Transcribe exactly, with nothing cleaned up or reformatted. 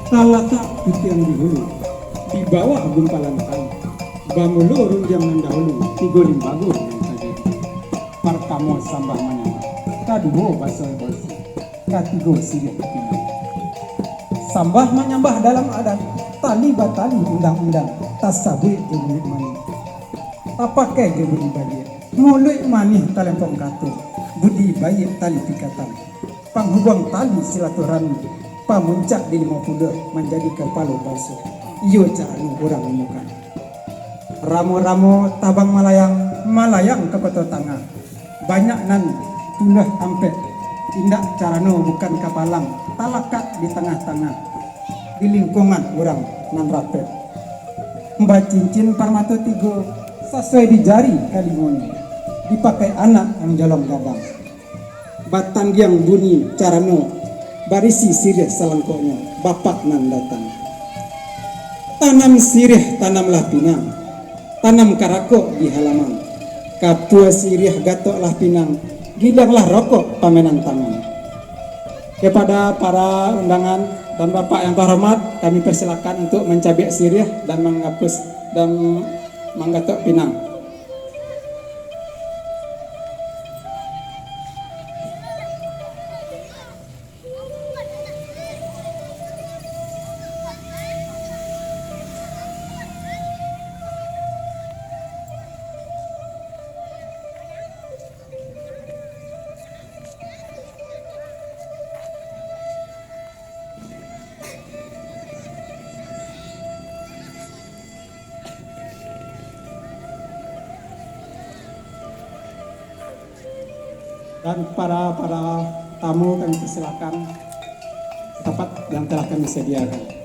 Talatak putiang di hulu, di bawah gumpalan tali, bamulo rundiang nan dahulu, tigo limbago nan tajadi. Partamo sambah manyambah, kaduo baso-baso, katigo siriah pinang. Sambah manyambah dalam adat, tali batali undang-undang, tasabuik jo muluik manih, tapakai jo budi baiak, muluik manih talempong kato, budi baiak tali pikatan. Panghubuang tali silaturahmi, pamuncak di limo puluah manjadi kapalo banso, iyo carano urang namokan. Ramo-ramo tabang malayang, malayang ka koto tangah. Banyak nan puluah ampek, indak carano bukan kapalang, talakak di tangah-tangah, di lingkuangan urang nan rapek. Bacincin parmato tigo, sasuai di jari kalimonyo, dipakai anak nan jolong gadang. Batandiang bunyi carano, barisi siriah salangkoknyo, bapak nan datang. Tanam siriah, tanamlah pinang, tanam karakok di halaman. Kapua siriah, gatoklah pinang, gilianglah rokok pamainan tangan. Kepada para undangan dan bapak yang terhormat, kami persilakan untuk mencabik siriah dan mangapus dan manggatok pinang. Dan para, para tamu kami persilakan ke tempat yang telah kami sediakan.